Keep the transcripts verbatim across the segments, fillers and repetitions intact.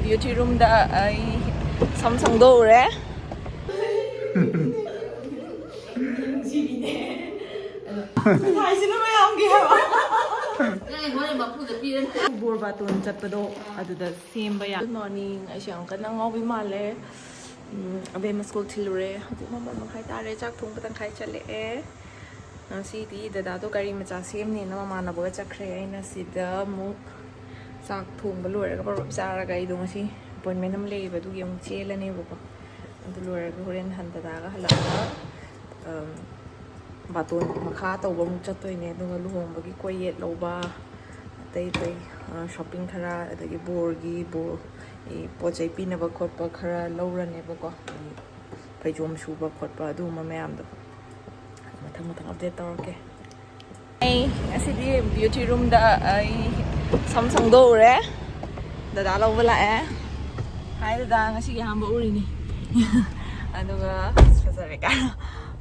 Beauty ꯔꯨꯝꯗ ꯑꯩ ꯁꯝ ꯁꯪꯗꯣꯛꯎꯔꯦ꯫ ꯍꯥꯏꯁꯤꯅ ꯃꯌꯥꯝꯒꯤ ꯍꯥꯏꯕ꯫ ꯅꯪ ꯍꯣꯔꯦꯟ ꯃꯄꯨꯗ ꯄꯤꯔꯅꯤ꯫ ꯕꯣꯔ ꯕꯥꯇꯣꯟ ꯆꯠꯄꯗꯣ ꯑꯗꯨꯗ ꯁꯦꯝꯕ ꯌꯥ꯫ Good morning꯫ ꯑꯩꯁꯦ ꯌꯥꯝ ꯀꯟꯅ ꯉꯥꯎꯕꯤ ꯃꯥꯜꯂꯦ꯫ ꯎꯝ, ꯑꯕꯦꯝꯃ ꯁ꯭ꯀꯨꯜ ꯊꯤꯜꯂꯨꯔꯦ꯫ ꯍꯧꯖꯤꯛ ꯃꯥꯄꯟ ꯃꯈꯥꯏ ꯇꯥꯔꯦ꯫ ꯆꯥꯛ ꯊꯣꯡꯕ ꯇꯪꯈꯥꯏ ꯆꯠꯂꯛꯑꯦ꯫ ꯉꯁꯤꯗꯤ ꯗꯗꯥꯗꯣ ꯒꯥꯔꯤ ꯃꯆꯥ ꯁꯦꯝꯅꯦꯅ ꯃꯃꯥꯟꯅꯕꯒ ꯆꯠꯈ꯭ꯔꯦ꯫ ꯑꯩꯅ ꯁꯤꯗ ꯑꯃꯨꯛ ꯆꯥꯛ ꯊꯣꯡꯕ ꯂꯣꯏꯔꯒ ꯄꯔꯞ ꯆꯥꯔꯒ ꯑꯩꯗꯣ ꯉꯁꯤ appointment ꯑꯃ ꯂꯩꯌꯦꯕ, ꯑꯗꯨꯒꯤ ꯑꯃꯨꯛ ꯆꯦꯜꯂꯅꯦꯕꯀꯣ꯫ ꯑꯗꯨ ꯂꯣꯏꯔꯒ ꯍꯣꯔꯦꯟ ꯍꯟꯗꯗꯥꯒ ꯍꯜꯂꯛꯑꯒ, ꯑꯝ, ꯕꯥꯇꯣꯟ ꯃꯈꯥ ꯇꯧꯕ ꯑꯃꯨꯛ ꯆꯠꯇꯣꯏꯅꯦ꯫ ꯑꯗꯨꯒ ꯂꯨꯍꯣꯡꯕꯒꯤ ꯀꯣꯏꯌꯦꯠ ꯂꯧꯕ, ꯑꯇꯩ ꯑꯇꯩ, ꯑ, shopping ꯈꯔ, ꯑꯗꯒꯤ ꯕꯣꯔꯒꯤ, ꯕꯣꯔ, ꯄꯣꯠ ꯆꯩ ꯄꯤꯅꯕ ꯈꯣꯠꯄ ꯈꯔ ꯂꯧꯔꯅꯦꯕꯀꯣ꯫ ꯐꯩꯖꯣꯝ ꯁꯨꯕ ꯈꯣꯠꯄ ꯑꯗꯨꯒꯨꯝꯕ ꯃꯌꯥꯝꯗꯣ ꯃꯊꯪ ꯃꯊꯪ update ꯇꯧꯔꯛꯀꯦ꯫ ꯑꯩ ꯉꯁꯤꯗꯤ ꯕ꯭ꯌꯨꯇꯤ ꯔꯨꯝꯗ ꯑꯩ ꯁꯝ ꯁꯪꯗꯣꯛꯎꯔꯦ꯫ ꯗꯗꯥ ꯂꯧꯕ ꯂꯥꯛꯑꯦ꯫ ꯍꯥꯏ ꯗꯗꯥ, ꯉꯁꯤꯒꯤ ꯑꯍꯥꯟꯕ ꯎꯔꯤꯅꯤ꯫ ꯑꯗꯨꯒ ꯐꯖꯔꯦ ꯀꯥꯏꯅ꯫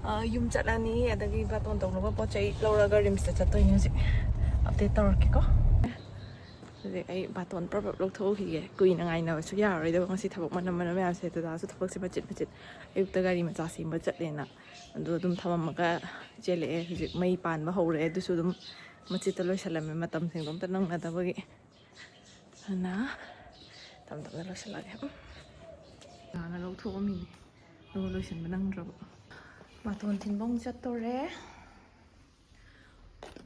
ꯑ, ꯌꯨꯝ ꯆꯠꯂꯅꯤ, ꯑꯗꯒꯤ ꯕꯥꯇꯣꯟ ꯇꯧꯅꯕ ꯄꯣꯠ ꯆꯩ ꯂꯧꯔꯒ ꯔꯤꯝꯁꯇ ꯆꯠꯇꯣꯏꯅꯦ ꯍꯧꯖꯤꯛ꯫ Update ꯇꯧꯔꯛꯀꯦꯀꯣ꯫ ꯍꯧꯖꯤꯛ ꯑꯩ ꯕꯥꯇꯣꯟ ꯄ꯭ꯔꯞ ꯄ꯭ꯔꯞ ꯂꯧꯊꯣꯛꯎꯈꯤꯒꯦ꯫ ꯀꯨꯏꯅ ꯉꯥꯏꯅꯕꯁꯨ ꯌꯥꯔꯔꯣꯏꯗꯕ ꯉꯁꯤ ꯊꯕꯛ ꯃꯅꯝ ꯃꯅꯝ ꯃꯌꯥꯝꯁꯦ꯫ ꯗꯗꯥꯁꯨ ꯊꯕꯛꯁꯦ ꯃꯆꯤꯠ ꯃꯆꯤꯠ꯫ ꯑꯌꯨꯛꯇ ꯒꯥꯔꯤ ꯃꯆꯥ ꯁꯦꯝꯕ ꯆꯠꯂꯦꯅ꯫ ꯑꯗꯨ ꯑꯗꯨꯝ ꯊꯃꯝꯃꯒ ꯆꯦꯜꯂꯛꯑꯦ꯫ ꯍꯧꯖꯤꯛ ꯃꯩ ꯄꯥꯟꯕ ꯍꯧꯔꯦ꯫ ꯑꯗꯨꯁꯨ ꯑꯗꯨꯝ ꯃꯆꯤꯠꯇ ꯂꯣꯏꯁꯜꯂꯝꯃꯦ, ꯃꯇꯝꯁꯤꯡꯗꯣ ꯑꯝꯇ ꯅꯪꯅꯗꯕꯒꯤ꯫ ꯑꯗꯨꯅ ꯇꯞ ꯇꯞꯅ ꯂꯣꯏꯁꯜꯂꯒꯦ꯫ ꯎꯝ꯫ ꯗꯗꯥꯅ ꯂꯧꯊꯣꯛꯑꯝꯃꯤꯅꯦ꯫ ꯑꯗꯨꯒ ꯂꯣꯏꯁꯟꯕ ꯅꯪꯗ꯭ꯔꯕ꯫ ꯕꯥꯇꯣꯟ ꯊꯤꯟꯕ ꯑꯃꯨꯛ ꯆꯠꯇꯣꯔꯦ꯫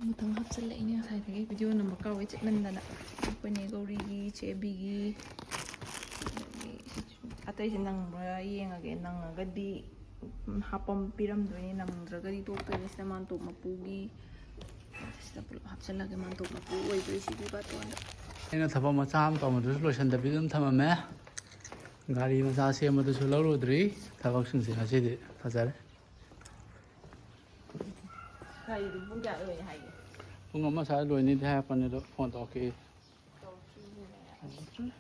ꯃꯊꯪ ꯍꯥꯞꯆꯤꯜꯂꯛꯏꯅꯦ ꯉꯁꯥꯏꯗꯒꯤ꯫ Video ꯅꯝꯕ ꯀꯥꯎꯋꯦ, ꯆꯤꯛꯃꯟꯗꯅ꯫ ꯑꯩꯈꯣꯏꯅꯦ ꯒꯧꯔꯤꯒꯤ, ꯆꯦ ꯕꯤꯒꯤ, ꯑꯗꯒꯤ ꯑꯇꯩꯁꯦ ꯅꯪꯕ꯭ꯔꯥ ꯌꯦꯡꯉꯒꯦ꯫ ꯅꯪꯉꯒꯗꯤ, ꯎꯝ, ꯍꯥꯞꯄꯝ ꯄꯤꯔꯝꯗꯣꯏꯅꯦ, ꯅꯪꯗ꯭ꯔꯒꯗꯤ ꯇꯣꯛꯇꯣꯏꯅꯦ꯫ ꯁꯤꯗ ꯃꯥꯟꯇꯣꯞ ꯃꯄꯨꯒꯤ, ꯁꯤꯗ ꯄꯨꯂꯞ ꯍꯥꯞꯆꯤꯜꯂꯒꯦ꯫ ꯃꯥꯟꯇꯣꯞ ꯃꯄꯨ ꯑꯣꯏꯗꯣꯏꯁꯤꯗꯤ ꯕꯥꯇꯣꯟꯗ꯫ ꯑꯩꯅ ꯊꯕꯛ ꯃꯆꯥ ꯑꯃ ꯇꯧꯕꯗꯨꯁꯨ ꯂꯣꯏꯁꯤꯟꯗꯕꯤꯗ ꯑꯗꯨꯝ ꯊꯝꯃꯝꯃꯦ꯫ ꯒꯥꯔꯤ ꯃꯆꯥ ꯁꯦꯝꯕꯗꯨꯁꯨ ꯂꯧꯔꯨꯗ꯭ꯔꯤ꯫ ꯊꯕꯛꯁꯤꯡꯁꯦ ꯉꯁꯤꯗꯤ ꯐꯖꯔꯦ꯫ ꯒꯥꯔꯤꯗꯨ ꯄꯨꯡ ꯀꯌꯥ ꯂꯣꯏꯅꯤ ꯍꯥꯏꯒꯦ? ꯄꯨꯡ ꯑꯃ ꯁ꯭ꯋꯥꯏꯗ ꯂꯣꯏꯅꯤꯗꯤ ꯍꯥꯏꯔꯛꯄꯅꯦ, ꯑꯗꯣ ꯐꯣꯟ ꯇꯧꯔꯛꯀꯦ꯫ ꯇꯧꯔꯛꯇ꯭ꯔꯤꯕꯅꯦ꯫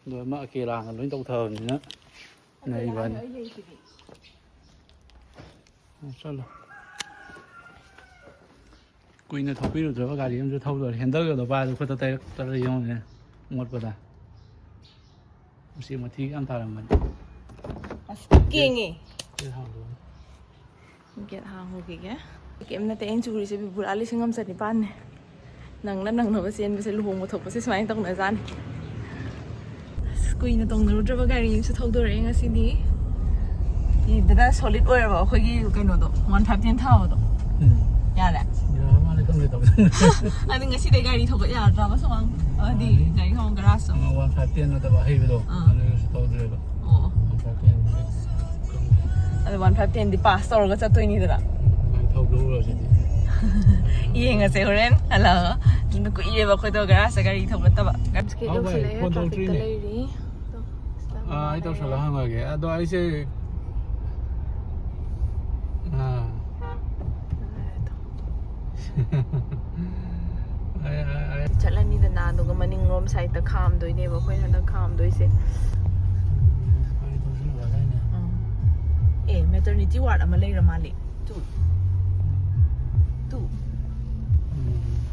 ꯑꯗꯣ ꯑꯃ ꯑꯀꯦꯔꯥꯅ ꯂꯣꯏ ꯇꯧꯊꯕꯅꯤꯅ ꯑꯀꯦꯔꯥ ꯅꯩꯕꯅꯤ꯫ ꯑꯩ ꯂꯩꯁꯤꯗꯤ꯫ ꯑ, ꯆꯠꯂꯣ꯫ ꯀꯨꯏꯅ ꯊꯧꯕꯤꯔꯨꯗ꯭ꯔꯕ ꯒꯥꯔꯤ ꯑꯃꯁꯨ ꯊꯧꯗꯣꯔꯦ꯫ ꯍꯦꯟꯗꯜꯒꯗꯣ ꯄꯥꯏꯔ ꯈꯨꯠꯇ ꯇꯩꯔꯛꯇꯔ ꯌꯦꯡꯉꯨꯅꯦ, ꯃꯣꯠꯄꯗ꯫ ꯎꯆꯦꯛ ꯃꯊꯤ ꯌꯥꯝ ꯇꯥꯔꯝꯕꯅꯤ꯫ ꯑꯁ, ꯀꯦꯡꯉꯦ꯫ ꯁꯤ ꯍꯥꯡꯗꯣꯛꯑꯣ꯫ ꯒꯦꯠ ꯍꯥꯡꯉꯨꯈꯤꯒꯦ꯫ ꯀꯩꯝ ꯅꯠꯇꯦ, ꯑꯩꯅ ꯆꯨꯔꯤꯁꯦ ꯕꯤꯕꯨꯔꯥ ꯂꯤꯁꯤꯡ ꯑꯃ ꯆꯅꯤꯄꯥꯟꯅꯦ꯫ ꯅꯪꯅ ꯅꯪꯅꯕ ꯆꯦꯟꯕꯁꯦ, ꯂꯨꯍꯣꯡꯕ ꯊꯣꯛꯄꯁꯦ ꯁꯨꯃꯥꯏꯅ ꯇꯧꯅꯖꯥꯠꯅꯤ꯫ ꯑꯁ, ꯀꯨꯏꯅ ꯇꯣꯡꯅꯔꯨꯗ꯭ꯔꯕ ꯒꯥꯔꯤ ꯑꯃꯁꯨ ꯊꯧꯗꯣꯔꯛꯑꯦ ꯉꯁꯤꯗꯤ꯫ ꯏꯗꯅ solid ꯑꯣꯏꯔꯕ ꯑꯩꯈꯣꯏꯒꯤ ꯀꯩꯅꯣꯗꯣ, one five ten ꯊꯥꯕꯗꯣ꯫ ꯎꯝ꯫ ꯌꯥꯔꯦ? ꯌꯥꯔ ꯃꯥꯜꯂꯦ, ꯈꯪꯗꯦ ꯇꯧꯕ꯫ ꯑꯗꯨ ꯉꯁꯤꯗꯩ ꯒꯥꯔꯤ ꯊꯧꯒꯠ ꯌꯥꯔꯗ꯭ꯔꯕ ꯁꯨꯃꯥꯡ? ꯑꯗꯤ ꯃꯥꯅꯤ꯫ ꯒꯥꯔꯤ ꯊꯧꯐꯝ ꯒꯔꯥꯖꯇꯣ꯫ ꯑꯃ one five ten ꯅꯠꯇꯕ ꯑꯍꯩꯕꯗꯣ, ꯑꯥ꯫ ꯑꯗꯨꯁꯨ ꯇꯧꯗ꯭ꯔꯦꯕ꯫ ꯑꯣ꯫ One five ten ꯗꯤ ꯑꯗꯣ one five ten ꯗꯤ pass ꯇꯧꯔꯒ ꯆꯠꯇꯣꯏꯅꯤꯗꯅ꯫ ꯃꯥꯏ ꯊꯧꯗꯣꯛꯎꯔꯣ ꯁꯤꯗꯤ꯫ ꯌꯦꯡꯉꯁꯦ ꯍꯣꯔꯦꯟ ꯍꯜꯂꯛꯑꯒ꯫ ꯑꯗꯨꯅ ꯀꯨꯏꯔꯦꯕ ꯑꯩꯈꯣꯏꯗꯣ ꯒꯔꯥꯖꯇ ꯒꯥꯔꯤ ꯊꯧꯒꯠꯇꯕ꯫ ꯒꯥꯔꯤ ꯍꯥꯎ ꯚꯥꯏ, ꯌꯧꯁꯤꯜꯂꯛꯑꯦ, ꯐꯣꯟ traffic ꯇ ꯇꯧꯔꯛꯇ꯭ꯔꯤꯅꯦ꯫ ꯂꯩꯔꯤ꯫ ꯑꯗꯣ, ꯑꯥ, ꯑꯩ ꯇꯧꯁꯜꯂ ꯍꯪꯉꯒꯦ꯫ ꯑꯗꯣ ꯑꯩꯁꯦ, ꯑꯥ꯫ ꯆꯠꯂꯅꯤꯗꯅ, ꯑꯗꯨꯒ ꯃꯅꯤꯡꯂꯣꯝ side ꯇ ꯈꯥꯝꯗꯣꯏꯅꯦꯕ ꯑꯩꯈꯣꯏꯅ ꯍꯟꯗꯛ ꯈꯥꯝꯗꯣꯏꯁꯦ꯫ ꯎꯝ꯫ ꯑꯦ, maternity ward ꯑꯃ ꯂꯩꯔ ꯃꯥꯜꯂꯦ꯫ Two꯫ Two꯫ ꯎꯝ꯫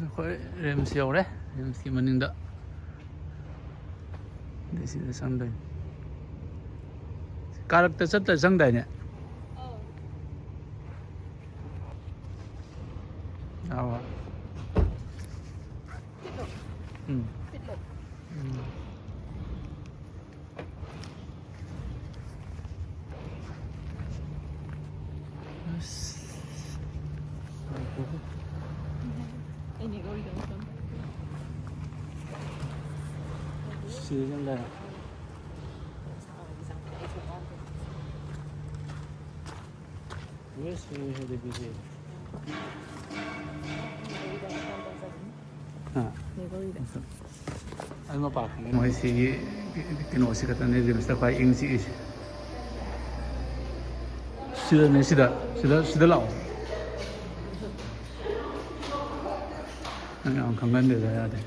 ꯑꯩꯈꯣꯏ ꯔꯤꯝꯁ ꯌꯧꯔꯦ, ꯔꯤꯝꯁꯀꯤ ꯃꯅꯤꯡꯗ꯫ ꯑꯗꯩ ꯁꯤꯗ ꯆꯪꯗꯣꯏꯅꯤ꯫ ꯀꯥꯔꯛꯇ ꯆꯠꯇ ꯆꯪꯗꯥꯏꯅꯦ? ꯑꯥ꯫ ꯎꯝ꯫ ꯎꯝ꯫ ꯑꯁ꯫ ꯁꯤꯗ ꯆꯪꯗꯥꯏ꯫ ꯋꯦꯁ ꯍꯦ ꯍꯦ ꯗꯦꯕꯤꯁꯦ꯫ ꯍꯥ? ꯑꯩ ꯃꯄꯥ ꯈꯪꯉꯦ꯫ ꯃꯣꯏ ꯁꯤꯒꯤ ꯀꯩꯅꯣꯁꯤ ꯈꯛꯇꯅꯦ ꯔꯤꯝꯁꯇ ꯈ꯭ꯋꯥꯏ ꯏꯪ ꯆꯤꯛꯏꯁꯦ꯫ ꯁꯤꯗꯅꯦ, ꯁꯤꯗ, ꯁꯤꯗ, ꯁꯤꯗ ꯂꯥꯛꯑꯣ꯫ ꯅꯪ ꯌꯥꯝ ꯈꯪꯒꯟꯗꯦꯗ, ꯌꯥꯗꯦ꯫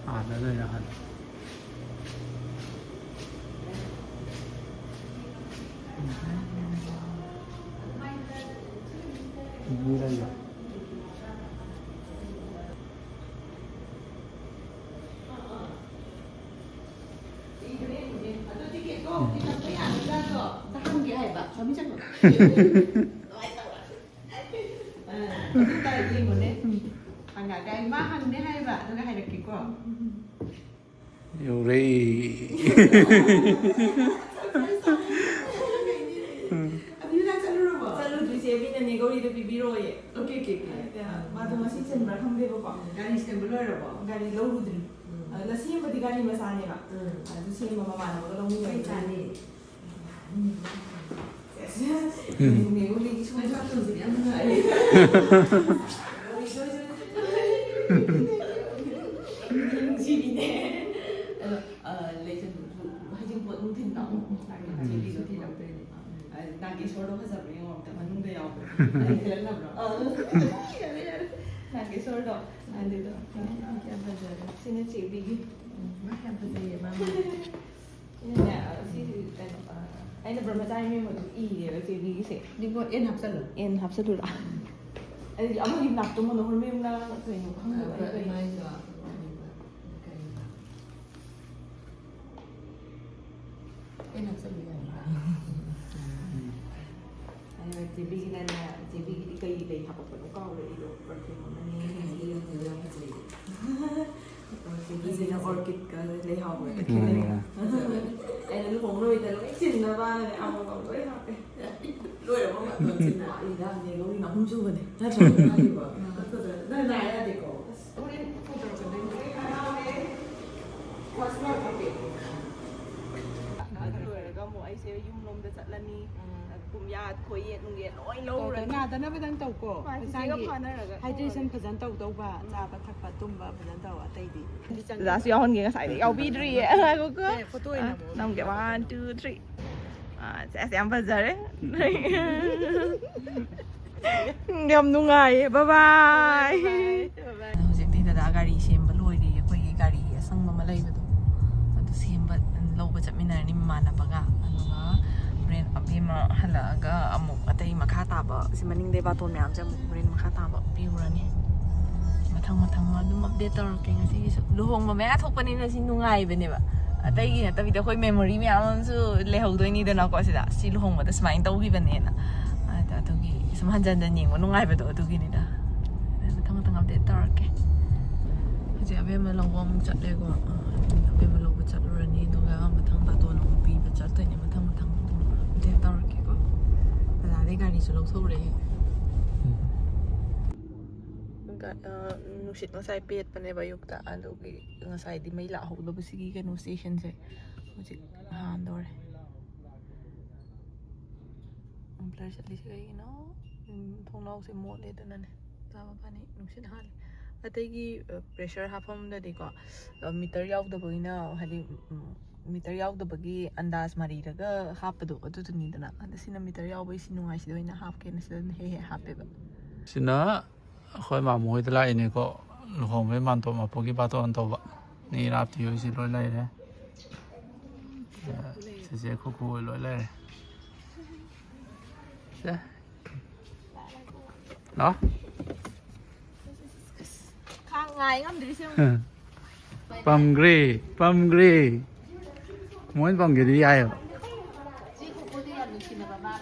ꯑꯥꯗ ꯂꯩꯔꯦ, ꯑꯥꯗ꯫ ꯃꯤ ꯂꯩꯕ꯫ ꯍꯪꯒꯦ ꯍꯥꯏꯕ ꯃꯃꯤꯠ ꯆꯪꯕ꯫ ꯑꯗꯨ ꯇꯥꯔꯗꯤ ꯌꯦꯡꯉꯨꯅꯦ꯫ ꯍꯪꯉꯛꯑꯒ ꯑꯩ ꯃꯥ ꯍꯪꯅꯦ ꯍꯥꯏꯕ ꯑꯗꯨꯒ ꯍꯥꯏꯔꯛꯀꯦꯀꯣ꯫ ꯌꯧꯔꯦ꯫ ꯑꯗꯨꯗꯤ ꯅꯪ ꯆꯠꯂꯨꯔꯕꯣ? ꯆꯠꯂꯨꯗ꯭ꯔꯤꯁꯦ, ꯃꯤꯅꯅꯦ ꯒꯧꯔꯤꯗꯣ ꯄꯤꯕꯤꯔꯣꯌꯦ꯫ Okay, okay, okay. ꯑꯗ ꯃꯥꯗꯣ ꯉꯁꯤ ꯆꯟꯕ꯭ꯔꯥ ꯈꯪꯗꯦꯕꯀꯣ꯫ ꯒꯥꯔꯤ ꯁꯦꯝꯕ ꯂꯣꯏꯔꯕꯣ? ꯒꯥꯔꯤ ꯂꯧꯔꯨꯗ꯭ꯔꯤ꯫ ꯎꯝ꯫ ꯑꯗ ꯁꯦꯝꯕꯗꯤ ꯒꯥꯔꯤ ꯃꯆꯥꯅꯦꯕ꯫ ꯎꯝ꯫ ꯑꯗꯨ ꯁꯦꯝꯕ ꯃꯃꯥꯟꯅꯕꯒ ꯂꯧꯃꯤꯟꯅꯔꯦ꯫ ꯀꯩ ꯆꯥꯅꯤ? ꯎꯝ꯫ ꯅꯦ ꯒꯧꯔꯤꯒꯤ ꯁꯨꯝ ꯆꯠꯄꯁꯤꯗꯤ ꯌꯥꯝ ꯅꯨꯡꯉꯥꯏꯔꯦ꯫ ꯅꯨꯡꯁꯤꯕꯤꯅꯦ꯫ ꯑꯗꯣ, ꯑ, ꯂꯩꯁꯦ, ꯍꯩꯖꯤꯡꯄꯣꯠ ꯅꯨꯡꯊꯤꯟꯗꯣ꯫ ꯎꯝ, ꯎꯝ, ꯎꯝ꯫ ꯆꯦꯕꯤꯗꯣ ꯊꯤꯜꯂꯛꯇꯣꯏꯅꯦ꯫ ꯑ, ꯅꯥꯒꯦꯁꯣꯔꯗꯣ ꯐꯖꯕ꯭ꯔꯥ ꯌꯦꯡꯉꯣ ꯑꯝꯇ, ꯃꯅꯨꯡꯗ ꯌꯥꯎꯕ꯭ꯔꯥ? ꯑꯩ ꯊꯤꯜꯂꯛꯅꯕ꯭ꯔꯣ? ꯑ꯫ ꯌꯥꯔꯦ, ꯌꯥꯔꯦ꯫ ꯅꯥꯒꯦꯁꯣꯔꯗꯣ꯫ ꯑꯗꯨꯗꯣ꯫ ꯌꯥꯝ ꯐꯖꯔꯦ꯫ ꯁꯤꯅ ꯆꯦꯕꯤꯒꯤ꯫ ꯎꯝ, ꯃꯥ ꯌꯥꯝ ꯐꯖꯩꯌꯦ, ꯃꯥ꯫ ꯁꯤꯅꯅꯦ, ꯑ, ꯁꯤ ꯀꯩꯅꯣ, ꯑ, ꯑꯩꯅ ꯕ꯭ꯔꯍ꯭ꯃꯆꯥꯔꯤ ꯃꯌꯨꯝ ꯑꯗꯨꯝ ꯏꯔꯦꯕ ꯆꯦꯕꯤꯒꯤꯁꯦ꯫ ꯅꯤꯡꯉꯣ ꯑꯦꯟ ꯍꯥꯞꯆꯜꯂꯨ꯫ ꯑꯦꯟ ꯍꯥꯞꯆꯜꯂꯨꯔꯥ? ꯑꯩꯗꯤ ꯑꯃꯒꯤ ꯅꯥꯛꯇꯣ ꯃꯣꯅꯣꯍꯣꯔ ꯃꯌꯨꯝꯅ ꯀꯩꯅꯣ ꯈꯪꯗꯕ ꯑꯩ ꯀꯩꯅꯣ꯫ ꯃꯥꯏꯁꯨ ꯀꯩꯅꯣ꯫ ꯑꯩꯅ ꯆꯠꯂꯨ ꯌꯥꯏ꯫ ꯑꯗꯨꯒ ꯆꯦꯕꯤꯒꯤꯅꯅꯦ, ꯆꯦꯕꯤꯒꯤꯗꯤ ꯀꯩ ꯂꯩ ꯍꯥꯄꯛꯄꯅꯣ ꯀꯥꯎꯔꯦ ꯑꯩꯗꯣ, perfume ꯑꯃꯅꯦ꯫ ꯆꯦꯕꯤꯒꯤꯅ orchid ꯀ ꯂꯩꯍꯥꯎꯒ ꯎꯝ꯫ ꯈꯦꯠꯅꯩ꯫ ꯑꯩꯅ ꯂꯨꯍꯣꯡ ꯂꯣꯏꯗ ꯂꯣꯏ ꯆꯤꯟꯅꯕꯅꯅꯦ ꯑꯃꯃꯝ ꯂꯣꯏ ꯍꯥꯞꯄꯦ꯫ ꯂꯣꯏꯔꯕ ꯃꯇꯝꯁꯤꯗ꯫ ꯋꯥꯠꯂꯤꯗ, ꯅꯦ ꯒꯧꯔꯤꯅ ꯑꯍꯨꯝ ꯁꯨꯕꯅꯦ꯫ ꯅꯠꯇ꯭ꯔꯣ? ꯋꯥꯠꯂꯤꯕ? ꯅꯪ ꯅꯥ ꯌꯥꯗꯦꯀꯣ꯫ ꯑꯁ, ꯍꯣꯔꯦꯟ ꯐꯣꯟ ꯇꯧꯔꯛꯀꯗꯣꯏꯅꯦ꯫ ꯂꯣꯏꯔꯒ ꯑꯃꯨꯛ ꯑꯩꯁꯦ ꯌꯨꯝ ꯂꯣꯝꯗ ꯆꯠꯂꯅꯤ꯫ ꯎꯝ꯫ ꯄꯨꯝꯌꯥꯠ, ꯈꯣꯏꯌꯦꯠ, ꯅꯨꯡꯌꯦꯠ ꯂꯣꯏ ꯇꯧ, ꯂꯧꯔꯨꯔꯅꯤ꯫ ꯅꯥꯗꯅꯕꯗꯪ ꯇꯧꯀꯣ꯫ ꯃꯥ ꯆꯤꯆꯦꯒ ꯍꯛꯆꯥꯡꯒꯤ ꯐꯥꯅꯔꯒ hydration ꯇꯧꯔꯅꯤ꯫ ꯐꯖꯅ ꯇꯧꯗꯧꯕ, ꯎꯝ꯫ ꯆꯥꯕ ꯊꯛꯄ, ꯇꯨꯝꯕ ꯐꯖꯅ ꯇꯧ, ꯑꯇꯩꯗꯤ꯫ ꯑꯣꯖꯥꯁꯨ ꯌꯥꯎꯍꯟꯒꯦ, ꯉꯁꯥꯏꯗꯩ ꯌꯥꯎꯕꯤꯗ꯭ꯔꯤꯌꯦ꯫ ꯉꯥꯏꯈꯣꯀꯣ꯫ ꯑꯦ, photo ꯑꯣꯏꯅ ꯑꯥ, ꯅꯝꯒꯦ꯫ One, two, three꯫ ꯑꯥ, ꯁꯦꯁ, ꯌꯥꯝ ꯐꯖꯔꯦ꯫ ꯌꯥꯝ ꯅꯨꯡꯉꯥꯏꯌꯦ꯫ Bye bye꯫ Bye bye꯫ Bye bye꯫ ꯍꯧꯖꯤꯛꯇꯤ ꯗꯗꯥ ꯒꯥꯔꯤ ꯁꯦꯝꯕ ꯂꯣꯏꯔꯦ꯫ ꯑꯩꯈꯣꯏꯒꯤ ꯒꯥꯔꯤ ꯑꯁꯪꯕ ꯑꯃ ꯂꯩꯕꯗꯣ, ꯑꯗꯨ ꯁꯦꯝꯕ, ꯂꯧꯕ ꯆꯠꯃꯤꯟꯅꯔꯅꯤ ꯃꯃꯥꯟꯅꯕꯒ꯫ ꯑꯗꯨꯒ ꯍꯣꯔꯦꯟ ꯑꯕꯦꯝꯃ ꯍꯜꯂꯛꯑꯒ ꯑꯃꯨꯛ ꯑꯇꯩ ꯃꯈꯥ ꯇꯥꯕ, ꯁꯤ ꯃꯅꯤꯡꯗꯩ ꯕꯥꯇꯣꯟ ꯃꯌꯥꯝꯁꯦ ꯑꯃꯨꯛ ꯍꯣꯔꯦꯟ ꯃꯈꯥ ꯇꯥꯕ ꯄꯤꯔꯨꯔꯅꯤ꯫ ꯃꯊꯪ ꯃꯊꯪ ꯑꯗꯨꯝ ꯑꯞꯗꯦꯠ ꯇꯧꯔꯛꯀꯦ꯫ ꯉꯁꯤꯒꯤꯁꯨ ꯂꯨꯍꯣꯡꯕ ꯃꯌꯥ ꯊꯣꯛꯄꯅꯤꯅ ꯁꯤ ꯅꯨꯡꯉꯥꯏꯕꯅꯦꯕ꯫ ꯑꯇꯩꯒꯤ ꯅꯠꯇꯕꯤꯗ ꯑꯩꯈꯣꯏ ꯃꯦꯃꯣꯔꯤ ꯃꯌꯥꯝ ꯑꯃꯁꯨ ꯂꯩꯍꯧꯗꯣꯏꯅꯤꯗꯅꯀꯣ ꯁꯤꯗ꯫ ꯁꯤ ꯂꯨꯍꯣꯡꯕꯗ ꯁꯨꯃꯥꯏꯅ ꯇꯧꯈꯤꯕꯅꯦꯅ꯫ ꯑꯗ ꯑꯗꯨꯒꯤ ꯁꯨꯝ ꯍꯟꯖꯟ ꯍꯟꯖꯟ ꯌꯦꯡꯕ ꯅꯨꯡꯉꯥꯏꯕꯗꯣ ꯑꯗꯨꯒꯤꯅꯤꯗ꯫ ꯃꯊꯪ ꯃꯊꯪ ꯑꯞꯗꯦꯠ ꯇꯧꯔꯛꯀꯦ꯫ ꯍꯧꯖꯤꯛ ꯑꯕꯦꯝꯃ ꯂꯧꯕ ꯑꯃꯨꯛ ꯆꯠꯂꯦꯀꯣ꯫ ꯑ, ꯑꯕꯦꯝꯃ ꯂꯧꯕ ꯆꯠꯂꯨꯔꯅꯤ, ꯑꯗꯨꯒ ꯃꯊꯪ ꯕꯥꯇꯣꯟ ꯑꯃꯨꯛ ꯄꯤꯕ ꯆꯠꯇꯣꯏꯅꯦ꯫ ꯃꯊꯪ ꯃꯊꯪ ꯑꯗꯨꯝ ꯑꯞꯗꯦꯠ ꯇꯧꯔꯛꯀꯦꯀꯣ꯫ ꯗꯗꯥꯗꯤ ꯒꯥꯔꯤꯁꯨ ꯂꯧꯊꯣꯛꯎꯔꯦ꯫ ꯒ-, ꯑ, ꯅꯨꯡꯁꯤꯠ ꯉꯁꯥꯏ ꯄꯦꯠꯄꯅꯦꯕ ꯑꯌꯨꯛꯇ, ꯑꯗꯨꯒꯤ ꯉꯁꯥꯏꯗꯤ ꯃꯩ ꯂꯥꯛꯍꯧꯗꯕꯁꯤꯒꯤ ꯀꯩꯅꯣ ꯁ꯭ꯇꯦꯁꯟꯁꯦ ꯍꯧꯖꯤꯛ ꯍꯥꯟꯗꯣꯔꯦ꯫ ꯕ꯭ꯂꯔ ꯆꯠꯂꯤꯁꯦ ꯀꯩꯒꯤꯅꯣ? ꯎꯝ, ꯊꯣꯡꯅꯥꯎꯁꯦ ꯃꯣꯠꯂꯦ ꯑꯗꯨꯅꯅꯦ꯫ ꯆꯥꯕ ꯐꯅꯤ, ꯅꯨꯡꯁꯤꯠ ꯍꯥꯜꯂꯦ꯫ ꯑꯇꯩꯒꯤ, ꯑ, ꯄ꯭ꯔꯦꯁꯔ ꯍꯥꯞꯐꯝꯗꯗꯤꯀꯣ, ꯑ, ꯃꯤꯇꯔ ꯌꯥꯎꯗꯕꯒꯤꯅ, ꯍꯥꯏꯗꯤ, ꯎꯝ, ꯃꯤꯇꯔ ꯌꯥꯎꯗꯕꯒꯤ ꯑꯟꯗꯥꯖ ꯃꯥꯔꯤꯔꯒ ꯍꯥꯞꯄꯗꯣ ꯑꯗꯨꯗꯨꯅꯤꯗꯅ꯫ ꯑꯗ ꯁꯤꯅ ꯃꯤꯇꯔ ꯌꯥꯎꯕꯒꯤ ꯁꯤ ꯅꯨꯡꯉꯥꯏ, ꯁꯤꯗ ꯑꯣꯏꯅ ꯍꯥꯞꯀꯦꯅ ꯁꯤꯗ ꯍꯦꯛ ꯍꯦꯛ ꯍꯥꯞꯄꯦꯕ꯫ ꯁꯤꯅ ꯑꯩꯈꯣꯏ ꯃꯥꯃꯣ ꯍꯣꯏꯗ ꯂꯥꯛꯏꯅꯦꯀꯣ, ꯂꯨꯍꯣꯡꯕꯩ ꯃꯥꯟꯇꯣꯞ ꯃꯄꯨꯒꯤ ꯕꯥꯇꯣꯟ ꯇꯧꯕ꯫ ꯅꯦ ꯔꯥꯞꯇꯤ ꯍꯣꯏꯁꯤ ꯂꯣꯏ ꯂꯩꯔꯦ꯫ ꯆꯦꯆꯦ ꯈꯨꯈꯨ ꯍꯣꯏ ꯂꯣꯏ ꯂꯩꯔꯦ꯫ ꯁꯦ꯫ ꯂꯥꯛꯑꯣ꯫ ꯈꯥꯡ ꯉꯥꯏ ꯉꯝꯗ꯭ꯔꯤꯁꯦ ꯌꯦꯡꯉꯨ꯫ ꯄꯝꯈ꯭ꯔꯦ, ꯄꯝꯈ꯭ꯔꯦ꯫ ꯃꯣꯏꯅ ꯄꯝꯒꯦꯗꯤ ꯌꯥꯏꯑꯕ꯫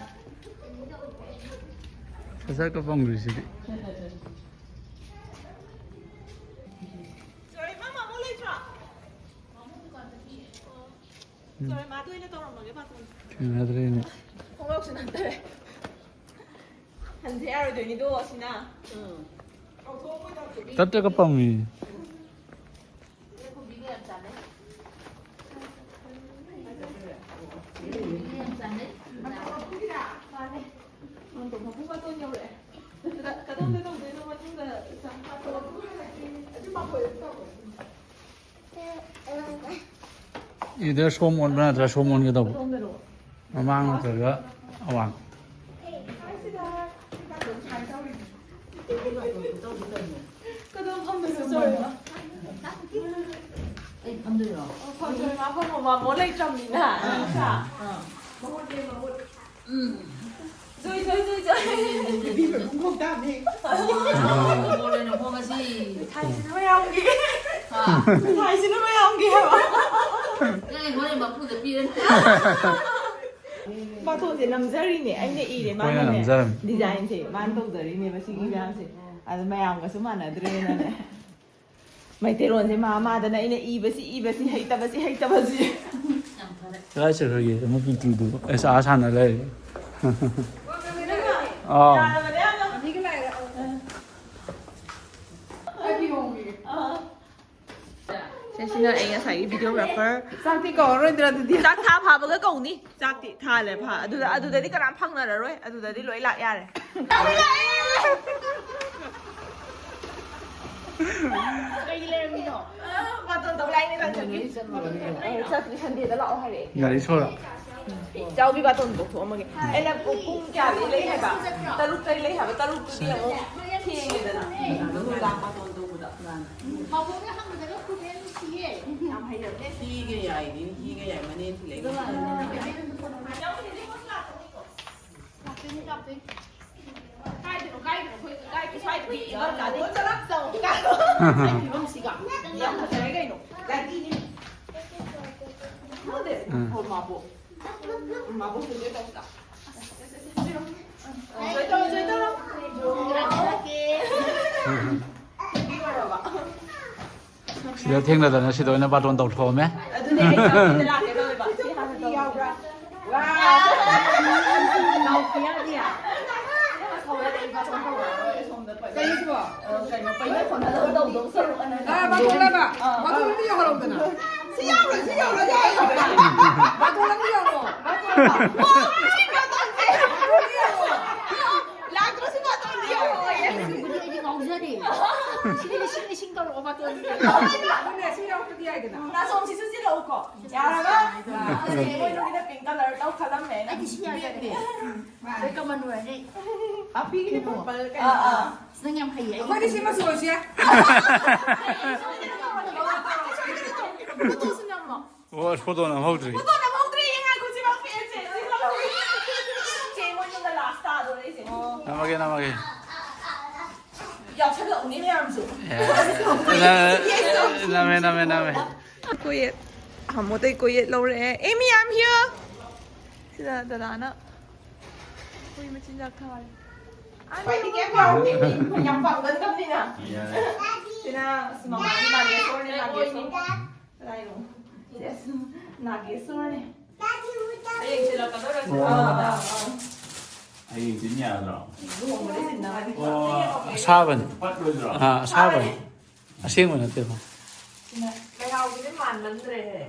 ꯁꯠ ꯁꯠꯀ ꯄꯝꯈ꯭ꯔꯤꯁꯤꯗꯤ꯫ ꯆꯣꯔꯦ, ꯃꯥ ꯃꯥꯃꯣ ꯂꯩꯇ꯭ꯔꯣ? ꯆꯣꯔꯦ, ꯃꯥꯗ ꯑꯣꯏꯅ ꯇꯧꯔꯝꯃꯒꯦ, ꯕꯥꯇꯣꯟ꯫ ꯊꯦꯡꯅꯗ꯭ꯔꯦꯅꯦ꯫ ꯈꯣꯡꯒ꯭ꯔꯥꯎꯁꯨ ꯅꯥꯟꯊꯔꯦ꯫ ꯍꯟꯁꯦ ꯌꯥꯔꯣꯏꯗꯣꯏꯅꯤꯗꯣ, ꯑꯁꯤꯅ꯫ ꯇꯠꯇꯒ ꯄꯝꯃꯤ꯫ ꯃꯥꯅꯦ꯫ ꯃꯥꯅꯦ꯫ ꯃꯥꯅꯦ꯫ ꯃꯄꯨ ꯕꯥꯇꯣꯟ ꯌꯧꯔꯛꯑꯦ꯫ ꯀꯗꯣꯝꯗ ꯇꯧꯗꯣꯏꯅꯣ ꯃꯇꯨꯡꯗ? Either ꯁꯣꯝ ꯑꯣꯟꯕ ꯅꯠꯇ꯭ꯔꯒ ꯁꯣꯝ ꯑꯣꯟꯒꯗꯧꯕ꯫ ꯀꯗꯣꯝꯗꯅꯣ? ꯃꯃꯥꯡ ꯅꯠꯇ꯭ꯔꯒ ꯑꯋꯥꯡ꯫ ꯀꯗꯣꯝ ꯐꯝꯗꯣꯏꯅꯣ, ꯆꯣꯏꯃ? ꯑꯩ ꯐꯝꯗꯣꯏꯔꯣ? ꯑꯣ, ꯐꯝꯗꯣꯏ, ꯃꯥ ꯐꯝꯃꯣ, ꯃꯥꯃꯣ ꯂꯩꯇ꯭ꯔꯕꯅꯤꯅ, ꯅꯠꯇ꯭ꯔꯥ? ꯑꯥ꯫ ꯎꯝ꯫ ꯖꯣꯏ, ꯖꯣꯏ, ꯖꯣꯏ, ꯖꯣꯏ꯫ ꯅꯨꯄꯤ ꯃꯈꯣꯡ ꯇꯥꯕꯤ꯫ ꯃꯣꯜ ꯑꯣꯏꯅ ꯍꯣꯡꯉꯁꯤ꯫ ꯊꯥꯏꯁꯤꯅ ꯃꯌꯥꯝꯒꯤ꯫ ꯍꯥ? ꯊꯥꯏꯁꯤꯅ ꯃꯌꯥꯝꯒꯤ ꯍꯥꯏꯕ꯫ ꯅꯪ ꯍꯣꯔꯦꯟ ꯃꯄꯨꯗ ꯄꯤꯔꯅꯤ꯫ ꯕꯥꯇꯣꯟꯁꯦ ꯅꯝꯖꯔꯤꯅꯦ, ꯑꯩꯅ ꯏꯔꯦ, ꯑꯩꯈꯣꯏꯅ ꯃꯥꯅꯅꯦ꯫ ꯅꯝꯖꯔꯝꯃꯤ꯫ Designꯁꯦ ꯃꯥꯅ ꯇꯧꯖꯔꯤꯅꯦꯕ ꯁꯤꯒꯤ ꯃꯌꯥꯝꯁꯦ꯫ ꯑꯗ ꯃꯌꯥꯝꯒꯁꯨ ꯃꯥꯟꯅꯗ꯭ꯔꯦꯅꯅꯦ꯫ ꯃꯩꯇꯩꯂꯣꯟꯁꯦ ꯃꯥ ꯃꯥꯗꯅ ꯑꯩꯅ ꯏꯕꯁꯤ, ꯏꯕꯁꯤ, ꯍꯩꯇꯕꯁꯤ, ꯍꯩꯇꯕꯁꯤ꯫ ꯀꯗꯥꯏ ꯆꯠꯈ꯭ꯔꯒꯦ ꯑꯃ ꯄꯤꯇꯨꯗꯨ? ꯑꯁ, ꯑꯥ ꯁꯥꯟꯅ ꯂꯩꯔꯦ꯫ ꯑꯥꯎ꯫ ꯁꯤꯁꯤꯅ ꯑꯩ ꯉꯁꯥꯏꯒꯤ videographer꯫ ꯆꯥꯛꯇꯤ ꯀꯧꯔꯔꯣꯏꯗ꯭ꯔꯥ ꯑꯗꯨꯗꯤ? ꯆꯥꯛ ꯊꯥ ꯐꯥꯕꯒ ꯀꯧꯅꯤ꯫ ꯆꯥꯛꯇꯤ ꯊꯥꯜꯂꯦ ꯐꯥ-, ꯑꯗꯨꯗ, ꯑꯗꯨꯗꯗꯤ ꯀꯅꯥꯝ ꯐꯪꯅꯔꯔꯣꯏ꯫ ꯑꯗꯨꯗꯗꯤ ꯂꯣꯏ ꯂꯥꯛ ꯌꯥꯔꯦ꯫ ꯀꯩꯒꯤ ꯂꯩꯔꯝꯃꯤꯅꯣ? ꯕꯥꯇꯣꯟ ꯇꯧ ꯂꯥꯛꯏꯅꯦ ꯇꯥꯟꯊꯣꯛꯀꯤ꯫ ꯑ, ꯆꯠꯇ꯭ꯔꯤ, Sundayꯗ ꯂꯥꯛꯑꯣ ꯍꯥꯏꯔꯛꯑꯦ꯫ ꯒꯥꯔꯤ ꯁꯣꯔ꯫ ꯏꯆꯥꯎꯕꯤ ꯕꯥꯇꯣꯟ ꯇꯧꯊꯣꯛꯑꯝꯃꯒꯦ꯫ ꯑꯩꯅ ꯄꯨꯡ, ꯄꯨꯡ ꯀꯌꯥꯗꯒꯤ ꯂꯩ ꯍꯥꯏꯕ? ꯇꯔꯨꯛꯇꯒꯤ ꯂꯩ ꯍꯥꯏꯕ꯫ ꯇꯔꯨꯛꯇꯨꯗꯤ ꯑꯃꯨꯛ ꯊꯦꯡꯉꯦꯗꯅ꯫ ꯅꯨꯡꯗꯥꯡ ꯕꯥꯇꯣꯟ ꯇꯧꯕꯗ꯫ ꯃꯥꯕꯣꯛꯅ ꯍꯪꯕꯗꯒ ꯈꯨꯠ ꯍꯦꯟ ꯅꯨꯡꯁꯤꯌꯦ꯫ ꯌꯥꯝ ꯍꯩꯔꯕꯅꯦ꯫ ꯍꯤꯒ ꯌꯥꯏꯅꯤ, ꯍꯤꯒ ꯌꯥꯏ, ꯃꯅꯦ ꯊꯤꯜꯂꯛꯏ꯫ ꯂꯥꯛꯇꯣꯏꯅꯤ, ꯂꯥꯛꯇꯣꯏꯅꯤ꯫ ꯀꯥꯏꯗꯅꯣ, ꯀꯥꯏꯗꯅꯣ, ꯑꯩꯈꯣꯏ ꯀꯥꯏ, ꯁ꯭ꯋꯥꯏꯗ ꯄꯤꯛꯏꯕ ꯀꯥꯗꯣ? ꯆꯠꯂꯣ, ꯆꯠꯂꯣ, ꯀꯥꯗꯣ꯫ ꯁ꯭ꯋꯥꯏ ꯐꯤꯕꯝꯁꯤꯒ꯫ ꯌꯥꯝ ꯐꯖꯔꯦ ꯀꯩꯅꯣ꯫ ꯂꯥꯏꯗꯤꯅꯤ꯫ ꯈꯪꯗꯦ꯫ ꯎꯝ꯫ ꯍꯣ, ꯃꯥꯕꯣꯛ꯫ ꯎꯝ, ꯃꯥꯕꯣꯛ ꯁꯦꯟꯗꯣꯏ ꯇꯧꯁꯤꯗ꯫ ꯁꯦꯟꯗꯣꯏ ꯇꯧꯔꯣ, ꯁꯦꯟꯗꯣꯏ ꯇꯧꯔꯣ꯫ ꯁꯦꯟꯗꯣꯏ ꯇꯧꯔꯕ꯫ ꯁꯤꯗ ꯊꯦꯡꯅꯗꯅ ꯁꯤꯗ ꯑꯣꯏꯅ ꯕꯥꯇꯣꯟ ꯇꯧꯊꯣꯛꯑꯝꯃꯦ꯫ ꯑꯗꯨꯅꯦ ꯑꯩ ꯆꯥꯛ ꯄꯤꯗ ꯂꯥꯛꯀꯦ ꯇꯧꯋꯦꯕ꯫ ꯁꯤ ꯍꯥꯟꯅ ꯇꯧꯔꯣ꯫ ꯋꯥ! ꯅꯥꯎꯄꯤ ꯌꯥꯗꯤꯌꯦ꯫ ꯅꯪꯅ ꯁꯥꯎꯔꯗꯤ ꯑꯩ ꯕꯥꯇꯣꯟ ꯇꯧꯔꯛꯑꯔꯣꯏ꯫ ꯁꯣꯝꯗ ꯄꯩ-, ꯀꯩꯅꯣꯁꯤꯕꯣ? ꯑ, ꯀꯩꯅꯣ, ꯄꯩꯅ ꯈꯣꯠꯅꯗꯕ ꯇꯧꯗꯧ ꯁꯔꯨꯛ ꯑꯅ ꯑꯥ, ꯕꯥꯇꯣꯟ ꯂꯩꯕ꯫ ꯑꯥ꯫ ꯕꯥꯇꯣꯟ ꯑꯝꯇ ꯌꯧꯍꯜꯂꯛꯎꯗꯅ꯫ ꯁꯤ ꯌꯧꯔꯣꯏ, ꯁꯤ ꯌꯧꯔꯣꯏ, ꯁꯤ ꯌꯧꯔꯣꯏ꯫ ꯕꯥꯇꯣꯟ ꯑꯝꯇ ꯌꯧꯔꯣ꯫ ꯕꯥꯇꯣꯟ ꯂꯥꯛꯑꯣ꯫ ꯁꯤ ꯕꯥꯇꯣꯟꯁꯦ꯫ ꯕꯥꯇꯣꯟ ꯑꯝꯇ ꯌꯧꯔꯣ꯫ ꯂꯥꯛꯇ꯭ꯔꯁꯨ ꯕꯥꯇꯣꯟꯗꯤ ꯌꯧꯔꯛꯑꯣꯌꯦ꯫ ꯑꯗꯨꯕꯨꯗꯤ ꯑꯩꯗꯤ ꯉꯥꯎꯖꯔꯦ꯫ ꯁꯤꯗꯤ ꯂꯤꯁꯤꯡ ꯂꯤꯁꯤꯡ ꯇꯧꯔꯛꯑꯣ ꯕꯥꯇꯣꯟꯗꯤ꯫ ꯑꯗꯨꯅꯦ, ꯁꯤ ꯌꯧꯔꯛꯇ꯭ꯔꯗꯤ ꯌꯥꯏꯗꯅ꯫ ꯅꯥꯆꯣꯝꯁꯤꯁꯨ ꯆꯤꯜꯂꯛꯎꯀꯣ꯫ ꯌꯥꯔꯕ? ꯑꯥ, ꯆꯦ ꯃꯣꯏꯅꯨꯒꯤꯅ pink colour ꯇꯧꯈꯠꯂꯝꯃꯦ꯫ ꯑꯩꯗꯤ ꯁꯤ ꯌꯥꯖꯔꯦ꯫ ꯑꯗꯩ ꯀꯃꯟ ꯑꯣꯏꯔꯅꯤ꯫ ꯑꯄꯤꯒꯤꯗꯤ purple ꯀꯩꯅꯣ꯫ ꯑꯥ, ꯑꯥ꯫ ꯑꯁ, ꯅꯪ ꯌꯥꯝ ꯍꯩꯌꯦ꯫ ꯑꯩꯈꯣꯏꯗꯤ ꯁꯤ ꯃꯆꯨ ꯑꯣꯏꯁꯦ꯫ ꯐꯣꯇꯣꯁꯨ ꯅꯝꯃꯣ꯫ ꯑꯣ, ꯑꯁ, ꯐꯣꯇꯣ ꯅꯝꯍꯧꯗ꯭ꯔꯤ꯫ ꯐꯣꯇꯣ ꯅꯝꯍꯧꯗ꯭ꯔꯤ, ꯌꯦꯡꯉꯥꯏ ꯈꯨꯠꯁꯤ ꯃꯥ ꯄꯦꯟꯁꯦ꯫ ꯅꯝꯃꯒꯦ, ꯅꯝꯃꯒꯦ꯫ ꯌꯥꯎꯁꯜꯂꯛꯎꯅꯦ ꯃꯌꯥꯝꯁꯨ꯫ ꯅꯝꯃꯦ, ꯅꯝꯃꯦ, ꯅꯝꯃꯦ꯫ ꯀꯣꯌꯦꯠ꯫ ꯍꯥꯃꯣꯗꯩ ꯀꯣꯌꯦꯠ ꯂꯧꯔꯛꯑꯦ꯫ ꯑꯦꯃꯤ, I'm here꯫ ꯁꯤꯗ ꯗꯗꯥꯅ ꯍꯨꯏ ꯃꯆꯤꯟꯖꯥꯛ ꯊꯥꯔꯤ꯫ ꯈ꯭ꯋꯥꯏꯗꯤ ꯀꯩꯝ ꯄꯥꯎꯗꯦ꯫ ꯌꯥꯝ ꯄꯥꯝꯒꯟꯗꯕꯅꯤꯅ꯫ ꯁꯤꯅ ꯑꯁ ꯃꯃꯥꯒꯤ ꯅꯥꯒꯦꯁꯣꯔꯅꯦ, ꯅꯥꯒꯦꯁꯣꯔ꯫ ꯀꯗꯥꯏꯅꯣ? ꯁꯦ, ꯑꯁ, ꯅꯥꯒꯦꯁꯣꯔꯅꯦ꯫ ꯍꯌꯦꯡ ꯊꯤꯜꯂꯛꯀꯗꯧꯔꯁꯦ꯫ ꯑꯥ, ꯑꯥ, ꯑꯥ꯫ ꯍꯌꯦꯡ ꯊꯤꯟ ꯌꯥꯗ꯭ꯔꯣ? ꯂꯨꯍꯣꯡꯕꯗ ꯁꯤꯟꯅꯕꯅꯤ꯫ ꯑꯣ, ꯑꯁꯥꯕꯅꯤ꯫ ꯄꯠꯂꯣꯏꯗ꯭ꯔꯣ? ꯑꯥ, ꯑꯁꯥꯕꯅꯤ꯫ ꯑꯁꯦꯡꯕ ꯅꯠꯇꯦꯕ꯫ ꯂꯩꯍꯥꯎꯁꯤꯗꯤ ꯃꯥꯟꯃꯟꯗ꯭ꯔꯦꯍꯦ꯫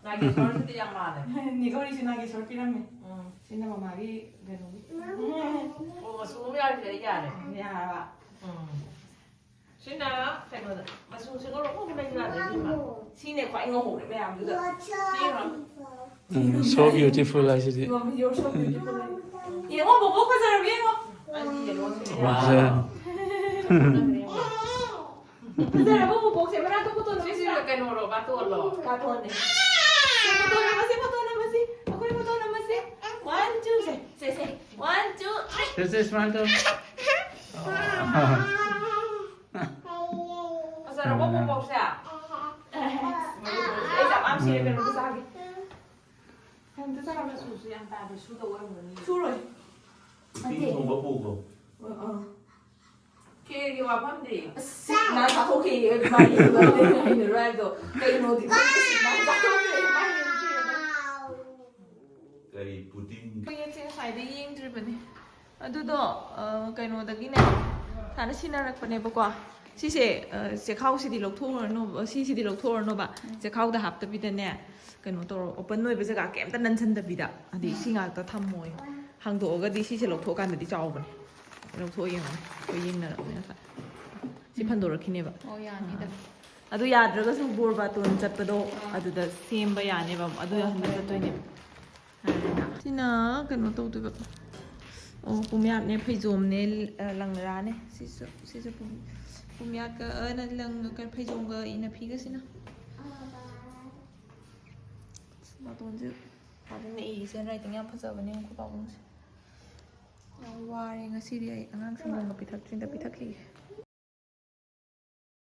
ꯅꯥꯒꯦꯁꯣꯔꯁꯤꯗꯤ ꯌꯥꯝ ꯃꯥꯜꯂꯦ꯫ ꯅꯤꯒꯣꯔꯤꯁꯨ ꯅꯥꯒꯦꯁꯣꯔ ꯄꯤꯔꯝꯃꯦ꯫ ꯎꯝ꯫ ꯁꯤꯅ ꯃꯃꯥꯒꯤ ꯀꯩꯅꯣꯒꯤ꯫ ꯑꯣ, ꯃꯆꯨ ꯑꯃ ꯌꯥꯎꯔꯤꯁꯦ ꯑꯩ ꯌꯥꯔꯦ꯫ ꯌꯥꯔꯕ? ꯎꯝ꯫ ꯁꯤꯅ ꯀꯩꯅꯣꯗ ꯃꯆꯨꯁꯦ ꯉꯧꯔꯣꯛ ꯉꯧꯕ ꯂꯩꯕ ꯌꯥꯗꯦ ꯏꯕꯦꯝꯃ꯫ ꯁꯤꯅꯦ ꯈ꯭ꯋꯥꯏ ꯉꯧꯍꯧꯔꯦ ꯃꯌꯥꯝꯗꯨꯗ꯫ ꯁꯤꯔꯣ? ꯎꯝ, so beautiful ꯍꯥꯏꯁꯤꯗꯤ꯫ You're so beautiful. ꯌꯦꯡꯉꯣ, ꯕꯣꯕꯣꯛ ꯐꯖꯔꯕ ꯌꯦꯡꯉꯣ꯫ ꯑꯩꯗꯤ ꯌꯦꯜꯂꯣꯁꯦ꯫ ꯋꯥꯎ꯫ ꯐꯖꯔꯕ ꯕꯣꯕꯣꯛꯁꯦ ꯃꯅꯥꯛꯇ ꯐꯣꯇꯣ ꯅꯝꯁꯤꯔꯥ? ꯁꯤꯁꯤꯅ ꯀꯩꯅꯣꯔꯣ, ꯕꯥꯇꯣꯟꯂꯣ? ꯕꯥꯇꯣꯟꯅꯦ꯫ Photo ꯅꯝꯃꯁꯤ, photo ꯅꯝꯃꯁꯤ꯫ ꯑꯩꯈꯣꯏ ꯐꯣꯇꯣ ꯅꯝꯃꯁꯤ꯫ One, two, ꯁꯦ, ꯁꯦ, ꯁꯦ꯫ One, two, three. ꯁꯦ, ꯁꯦ, smile ꯇꯧ꯫ ꯐꯖꯔꯕꯣ ꯕꯣꯕꯣꯛꯁꯦ? ꯑꯩ ꯆꯥꯛ ꯌꯥꯝ ꯁꯤꯔꯦ, ꯀꯩꯅꯣꯝꯇ ꯆꯥꯒꯦ꯫ ꯀꯩꯅꯣꯝꯇ ꯆꯥꯒꯦ꯫ ꯃꯆꯨꯁꯨ ꯌꯥꯝ ꯇꯥꯗꯦ, ꯁꯨꯗꯧ ꯑꯣꯏꯔꯝꯒꯅꯤ꯫ ꯁꯨꯔꯣꯏ꯫ ꯎꯇꯤ ꯊꯣꯡꯕ ꯄꯨꯈꯣ꯫ ꯑ, ꯑ꯫ ꯈꯦꯔꯒꯤ ꯋꯥꯐꯝꯗꯤ? ꯑꯁ, ꯁꯤꯠ ꯅꯥꯟ ꯆꯥꯊꯣꯛꯈꯤꯌꯦ, ꯏꯕꯥꯅꯤ ꯍꯩꯅꯔꯣꯏ ꯍꯥꯏꯗꯣ꯫ ꯀꯩꯅꯣꯗꯤ ꯈꯪꯗꯦ, ꯁꯤꯠ ꯅꯥꯟ ꯆꯥꯊꯣꯛꯈ꯭ꯔꯦ, ꯏꯕꯥꯅꯤ ꯈꯦꯔꯗꯣ꯫ ꯀꯔꯤ ꯄꯨꯗꯤꯡ? ꯀꯣꯌꯦꯠꯁꯦ ꯉꯁꯥꯏꯗꯩ ꯌꯦꯡꯗ꯭ꯔꯤꯕꯅꯦ꯫ ꯑꯗꯨꯗꯣ, ꯑ, ꯀꯩꯅꯣꯗꯒꯤꯅꯦ, ꯁꯥꯅ ꯁꯤꯟꯅꯔꯛꯄꯅꯦꯕꯀꯣ꯫ ꯁꯤꯁꯦ, ꯑ, ꯆꯦꯈꯥꯎꯁꯤꯗꯤ ꯂꯧꯊꯣꯛꯎꯔꯅꯣꯕ, ꯁꯤꯁꯤꯗꯤ ꯂꯧꯊꯣꯛꯎꯔꯅꯣꯕ꯫ ꯆꯦꯈꯥꯎꯗ ꯍꯥꯞꯇꯕꯤꯗꯅꯦ, ꯀꯩꯅꯣ ꯇꯧꯔꯣ, open ꯑꯣꯏꯕ ꯖꯒꯥ ꯀꯩꯝꯇ ꯅꯟꯁꯟꯗꯕꯤꯗ, ꯑꯗꯩ ꯏꯁꯤꯡ ꯉꯥꯛꯇ ꯊꯝꯃꯣ꯫ ꯍꯥꯡꯗꯣꯛꯑꯒꯗꯤ ꯁꯤꯁꯦ ꯂꯧꯊꯣꯛꯑꯀꯥꯟꯗꯗꯤ ꯆꯥꯎꯕꯅꯦ꯫ ꯂꯧꯊꯣꯛꯑ ꯌꯦꯡꯉꯣꯅꯦ꯫ ꯑꯩꯈꯣꯏ ꯌꯦꯡꯅꯔꯛꯄꯅꯦ ꯉꯁꯥꯏ꯫ ꯁꯤ ꯐꯟꯗꯣꯔꯛꯈꯤꯅꯦꯕ꯫ ꯑꯣ, ꯌꯥꯅꯤꯗ꯫ ꯑꯗꯨ ꯌꯥꯗ꯭ꯔꯒꯁꯨ ꯕꯣꯔ ꯕꯥꯇꯣꯟ ꯆꯠꯄꯗꯣ ꯑꯗꯨꯗ ꯁꯦꯝꯕ ꯌꯥꯅꯦꯕ꯫ ꯑꯗꯨ ꯍꯟꯗꯛ ꯆꯠꯇꯣꯏꯅꯦꯕ꯫ ꯁꯤꯅ ꯀꯩꯅꯣ ꯇꯧꯗꯣꯏꯕ꯫ ꯑꯣ, ꯄꯨꯝꯌꯥꯠꯅꯦ, ꯐꯩꯖꯣꯝꯅꯦ, ꯑ, ꯂꯪꯔꯥꯅꯦ꯫ ꯁꯤꯁꯨ, ꯁꯤꯁꯨ ꯄꯨꯝ-, ꯄꯨꯝꯌꯥꯠꯀ, ꯑ, ꯅ-, ꯂꯪꯒ ꯀ-, ꯐꯩꯖꯣꯝꯒ ꯏꯅꯐꯤꯒꯁꯤꯅ꯫ ꯕꯥꯇꯣꯟꯁꯦ ꯐꯖꯅ ꯏꯁꯦ, handwriting ꯌꯥꯝ ꯐꯖꯕꯅꯦ ꯑꯩꯈꯣꯏ ꯄꯥꯕꯨꯡꯁꯦ꯫ ꯋꯥꯔꯦ ꯉꯁꯤꯗꯤ ꯑꯩ꯫ ꯑꯉꯥꯡ ꯁꯪꯒꯣꯝꯒ ꯄꯤꯊꯛꯇ꯭ꯔꯤꯗ ꯄꯤꯊꯛꯈꯤꯒꯦ꯫